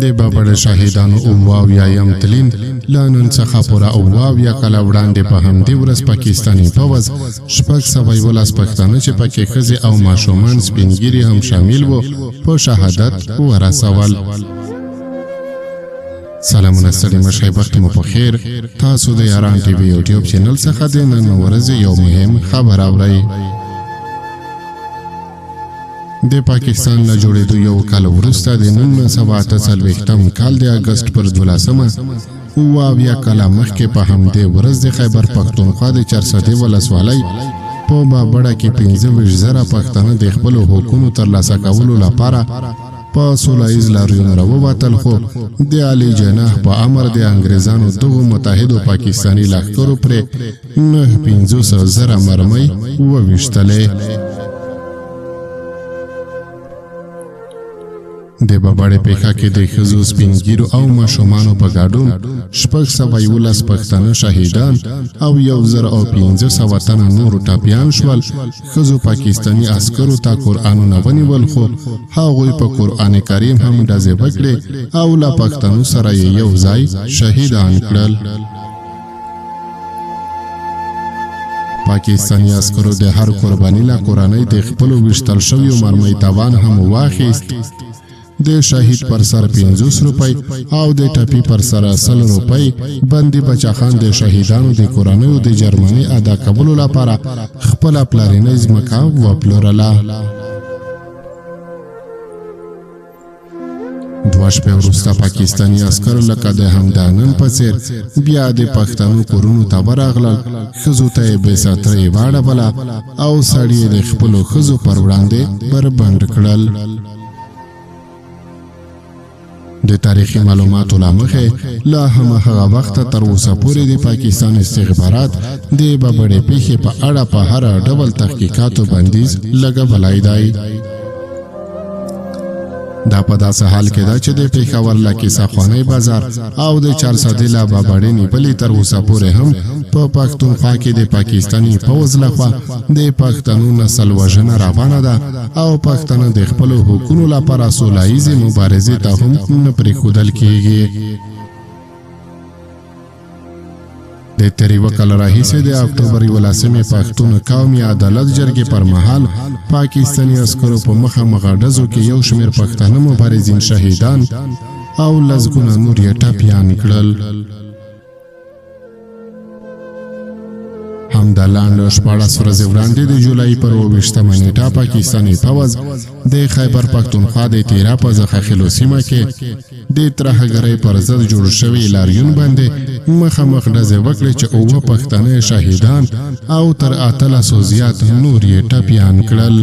د بابړ شهیدانو 77یم تلین. له نن څخه پوره 77 کاله وړاندې په همدې ورځ پاکستاني پوځ 611 پښتانه، چې پکې ښځې او ماشومان، سپین ږیري هم شامل وو، په شهادت ورسول. سلامونه، ستړي مه شئ، وخت مو په خیر. تاسو د یاران ټي وي یوټیوب چینل څخه د نن ورځې یو مهم خبر اورئ. د پاکستان له جوړېدو یو کال وروسته، د 1948م کال د اګست پر 12مه، 77 کاله مخکې په همدې ورځ د خیبر پښتونخوا د چارسدې ولسوالۍ په بابړه کې 25,000 پښتانه د خپلو حقونو ترلاسه کولو لپاره په سوله ییز لاریون راووتل، خو د علي جناح په امر د انګریزانو دغو متحدو پاکستاني لښکرو پرې 59,000 مرمۍ وویشتلې. د بابړې پیښه کې د ښځو، سپین ږیرو او ماشومانو په ګډون 611 پښتانه شهیدان او 1500 تنه نور ټپیان شول. ښځو پاکستاني عسکرو ته قرآنونه ونیول، خو هغوی په قرآن کریم هم ډزې وکړې او له پښتنو سره یې یو ځای شهیدان کړل. پاکستاني عسکرو د هر قرباني له کورنۍ د خپلو ویشتل شویو مرمۍ تاوان هم واخیست. د شهید پر سر 50 روپۍ او د ټپي پر سر 100 روپۍ. بندي بچاخان د شهیدانو د کورنیو د جرمنې ادا کولو لپاره خپله پلرنۍ ځمکه وپلورله. 2 شپې وروسته پاکستاني عسکر لکه د همدا نن په څېر بیا د پښتنو کورونو ته ورغلل. ښځو ته یې بې سترې واړوله او سړي یې د خپلو ښځو پر وړاندې بربنډ کړل. د تاریخي معلوماتو له مخې، له هماغه وخته تر اوسه پورې د پاکستان استخبارات د ببړې پیښې په اړه په هر ډول تحقیقاتو بندیز لګولی دی. دا په داسې حال کې ده چې د پېښور له کیسه خوانۍ بازار او د چارسدې له بابړې نیولې تر اوسه پورې هم په پښتونخوا کې د پاکستاني پوځ لخوا د پښتنو نسل وژنه روانه ده او پښتانه د خپلو حقونو لپاره سوله ییزې مبارزې ته هم نه پرېښودل کیږي. د تېر یوه کال راهیسې د اکتوبر 11مې پښتون قومي عدالت جرګې پر مهال پاکستاني عسکرو په مخامخ ډزو کې یو شمېر پښتانه مبارزین شهیدان او لسګونه نور یې ټپیان کړل. همدا لنډ 16 ورځې وړاندې د جولای پر 27مه نېټه پاکستاني پوځ د خیبر پښتونخوا د تیرا په زخه سیمه کې د ترهګرۍ پر ضد جوړ شوی لاریون باندې مخامخ ډزې وکړې چې اووه پښتانه شهیدان او تر 18 زیات نور یې ټپیان کړل.